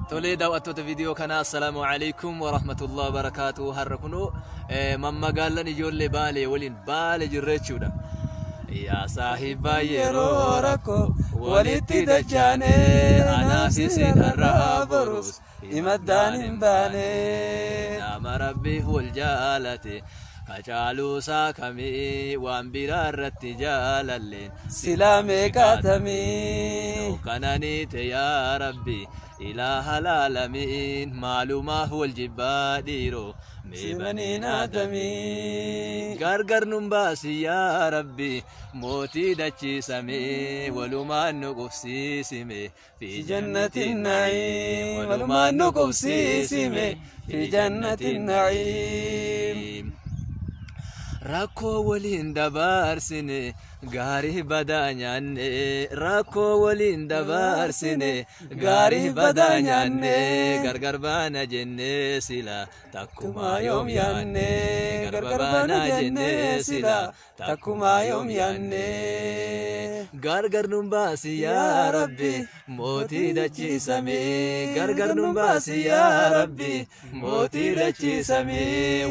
Tolee, daawwattoota viidiyoo kanaa, assalaamu alaikum warahmatullahi wabarakaatu. Har'a kunoo mammagaalan ijoollee Baalee waliin Baale jirra jechuudha. Yaa saahibaa, yeroo rakkoo walitti dachaanee, anaaf isin har'aa borus himaddaan hin baane. Nama Rabbiif wal jaalate kacaaluusaa kamii, waan biraa irratti jaalalleen silaa meeqaatamii. Kananiite yaa Rabbi ilaaha laalamiin, maalumaaf wal jibbaa dhiiroo simaniin aadamii. Gargar nun baasi yaa Rabbi mootii dachiisamee, walumaan nu qubsiisime fi jannati na'iim, walumaan nu qubsiisime fi jannati na'iim. Rakkoo waliin dabarsine, gaarii badaa nyaanne, rakkoo waliin dabarsine, gaarii badaa nyaanne, gargar baana jenne sila takkumaa yoom yaanne, gargar baana jenne sila takkumaa yoom yaanne. Gargar nun baasi yaa Rabbi mootii dachiisame, gargar nun baasi yaa Rabbi mootii dachiisame,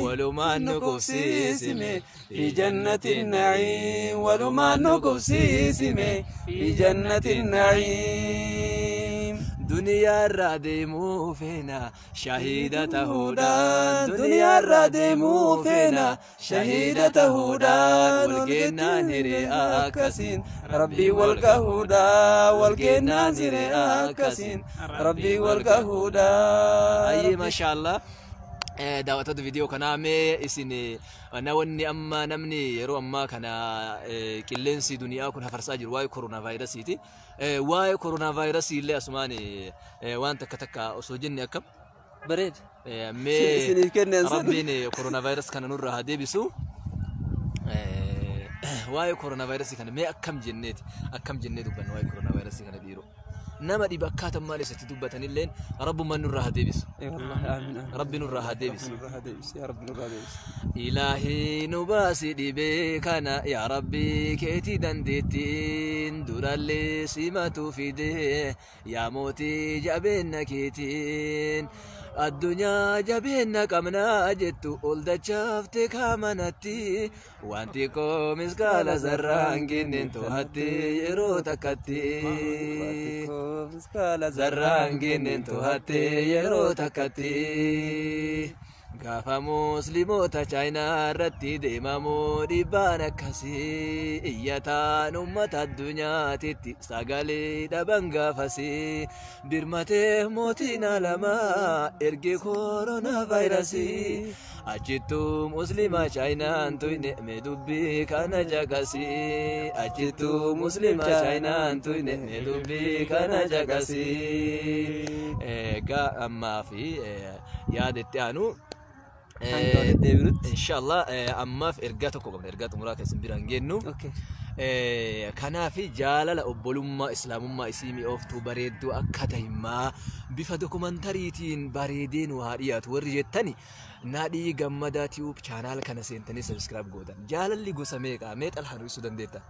walumaan nu qubsiisime fi jannati na'iim, walumaan nu qubsiisime fi jannati na'iim. Duniyaa irraa deemuu feena shahiida tahuudhaan, duniyaa irraa deemuu feena shahiida tahuudhaan, walgeennaan hiree akkasiin Rabbii wal gahuudhaan, walgeennaan hiree akkasiin Rabbii wal gahuudhaan. Ayyee, maashaallah. Daawwattoota viidiyoo kanaa, mee isin namoonni amma namni yeroo ammaa kana qilleensi duniyaa kun hafarsaa jiru waa'ee koronaa vaayirasiiti. Waa'ee koronaa vaayirasii illee asumaan waan takka takka osoo jenne akkam? Bareeda. Mee isiniif kenneen sun. Rabbiin koronaa vaayirasii kana nurraa haa deebisu. Waa'ee koronaa vaayirasii kana mee akkam jenneeti, akkam jennee dubbanna waa'ee koronaa vaayirasii kana dhiiroo? Nama dhiba akkaataan maal isatti dubbatanilleen Rabbummaan nurraa haa deebisu. Wallahi, aamin aamin. Rabbi nurraa haa deebisu. Nurraa haa deebisu yaa Rabbi, nurraa haa deebisu. Ilaahii, nu baasi dhibee kana yaa Rabbi keetii dandeettiin, durallee simatu fide yaa mootii jabeenna keetiin. Addunyaa jabeenna qabnaa jettu ol dachaafte kaamanatti, wanti koo miskaala zarraan kenneen to'atte yeroo takkatti. Zarraan kenneen to'atte yeroo takkatti. Gaafa Musliimoota Chaayinaa irratti deemamuu dhiibbaan akkasii, iyyataan uummata addunyaatitti sagalee dhaban gaafasii, birmatee mootiin alamaa ergi koronaa vaayirasii. Achittuu Muslima Chaayinaan tuyne, mee dubbii kana caqasii. Achittuu Muslima Chaayinaan tuyne, mee dubbii kana caqasii. Egaa ammaa fi yaada itti aanu hanga walitti deebinutti. Inshallah, ammaaf ergaa tokko qabna, ergaa xumuraa kan isin biraan geennu. Kanaaf jaalala obbolummaa Islaamummaa isii mi'ooftuu bareedduu akka tahimaa bifa dokumentariitiin bareedee nu haa dhiyaatu warri jettani, Nadhii Gammadaa Tube channel kana seentanii subscribe gootan. Jaalalli gosa meeqa? Mee Xalhaa nu ibsuu dandeetta?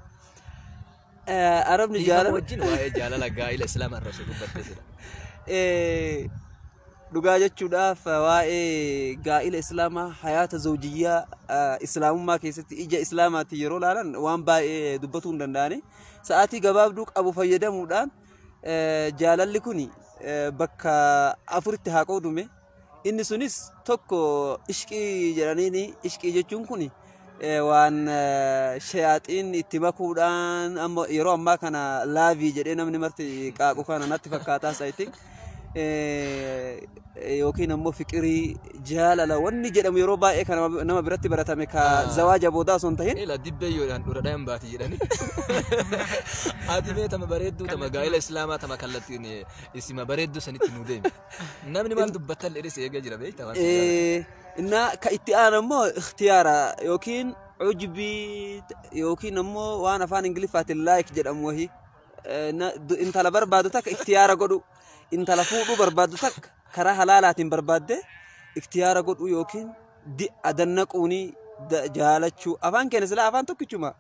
Arabni Dhiifama jaalala wajjin waa'ee jaalala gaa'ila Islaamaa irra osoo dubbattee jira. Dhugaa jechuudhaaf, waa'ee gaa'ila Islaamaa, hayaata zawjiyyaa Islaamummaa keessatti ija Islaamaatiin yeroo ilaalan waan baay'ee dubbatuu hin danda'ani. Sa'aatii gabaabduu qabu fayyadamuudhaan jaalalli kun bakka afuritti haa qoodume. Inni sunis tokko ishqii jedhaniini. Ishqii jechuun kun waan shayaaxiin itti makuudhaan amma yeroo ammaa kana love jedhee namni marti qaaqu kana natti fakkaataa, I think. Yookiin ammoo fiqirii, jaalala wanni jedhamu yeroo baay'ee kana nama biratti baratame ka zawaaja boodaa osoo hin tahin. Ila dibbee yoodhaan dura dhayan baati jedhani. Ati mee tama bareedduu, tama gaa'ila Islaamaa, tama kallattiin isima bareedduu sanitti nu deemi. Namni maal dubbattan jedhee si eegaa jira, beektaa waan si jaalatu. Inna ka itti aanu ammoo ikhtiyaara yookiin ujbii yookiin ammoo waan afaan Ingiliffaatiin like jedhamu wahii. Intala barbaadu takka ikhtiyaara godhu, intala fuudhuu barbaadu takka karaa halaalaatiin barbaadde ikhtiyaara godhu yookiin adannaquuni jaalachuu, afaan keenya silaa afaan tokkichuma.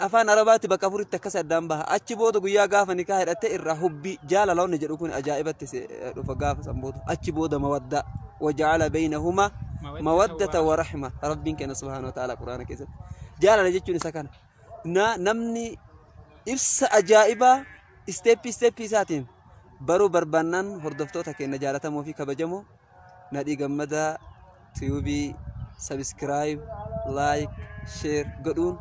Afaan Arabaatti bakka afuritti akkas addaan baha. Achi booda guyyaa gaafa nikaa hidhatte irraa hubbii jaalala wanni jedhu kun ajaa'ibatti dhufa gaafa san booda. Achi booda mawaddaa. Waja'ala baynahuma mawaddata wa rahma. Rabbiin keenya subhaanahu wa ta'ala Quraana keessatti. Jaalala jechuun isa kana. Namni ibsa ajaa'ibaa isteeppii isteeppii isaatiin baruu barbaannaan hordoftoota keenya jaalatamoo fi kabajamoo Nadhii Gammadaa Tube subscribe, like, share godhuun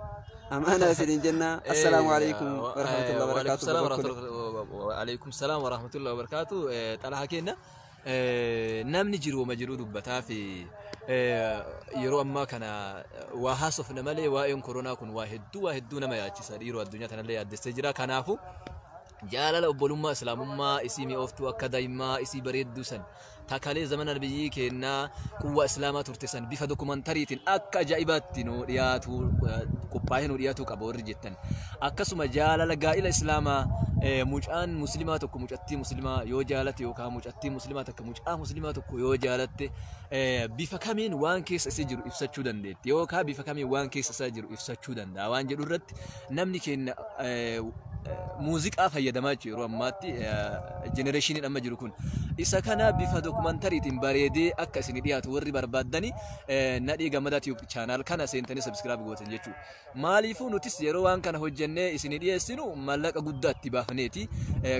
amaanaa isiniin jenna. Assalaamu alaikum warahmatullahi wabarakatuh. Waalaikum salaam warahmatullahi wabarakatuh. Xalahaa keenya namni jiruuma jiruu dubbataa fi yeroo ammaa kana waa haasofna malee waa'een koronaa kun waa hedduu nama yaachisa, dhiiroo addunyaa tanallee yaaddessee jira. Kanaafuu jaalala obbolummaa islaamummaa isii mi'ooftuu akka daa'imaa isii bareedduu san takalee zamana nabiyyii kennaa quwwaa islaamaa turte san bifa dokumentariitiin akka ajaa'ibaatti nu dhiyaatu qophaa'ee nu dhiyaatu qaba warri jettan, akkasuma jaalala gaa'ila islaamaa, mucaan muslimaa tokko mucattii muslimaa yoo jaalate yookaan mucattii muslimaa takka mucaa muslimaa tokko yoo jaalatte, bifa kamiin waan keessa isii jiru ibsachuu dandeetti yookaan bifa kamiin waan keessa isaa jiru ibsachuu danda'a waan jedhu irratti, namni keenya muuziqaa fayyadamaa jechuudha. Yeroo ammaatti generationiin amma jiru kun isa kana bifa dokumentariitiin bareedee akka isin dhiyaatu warri barbaaddani, Nadhii Gammadaa Tube channel kana seentanii subscribe gootan jechuudha. Maaliifuu nutis yeroo waan kana hojjennee isin dhiyeessinu mallaqa guddaa itti baafneeti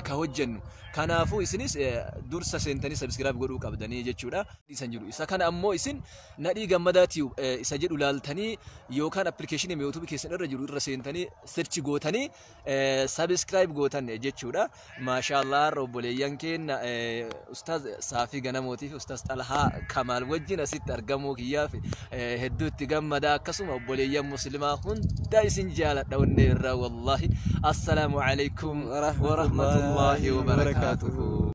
ka hojjennu. Kanaafuu isinis dursa seentanii subscribe godhuu qabdanii jechuudha. Isan jiru isa kana ammoo isin Nadhii Gammadaa Tube isa jedhu laaltanii yookaan appilikeeshinii yuutuubii keessan irra jiru irra seentanii search gootanii subscribe gootan jechuudha. Maashaallah, obboleeyyan keenya Ustaaz Saafii Ganamootii fi Ustaaz Xalhaa Kamaal wajjin asitti argamuu kiyyaaf hedduu itti gammada. Akkasuma obboleeyyan muslimaa hunda isin jaaladha onnee irraa, wallaahi. Assalaamu alaikum warahmatullaahi wabarakaatuhu.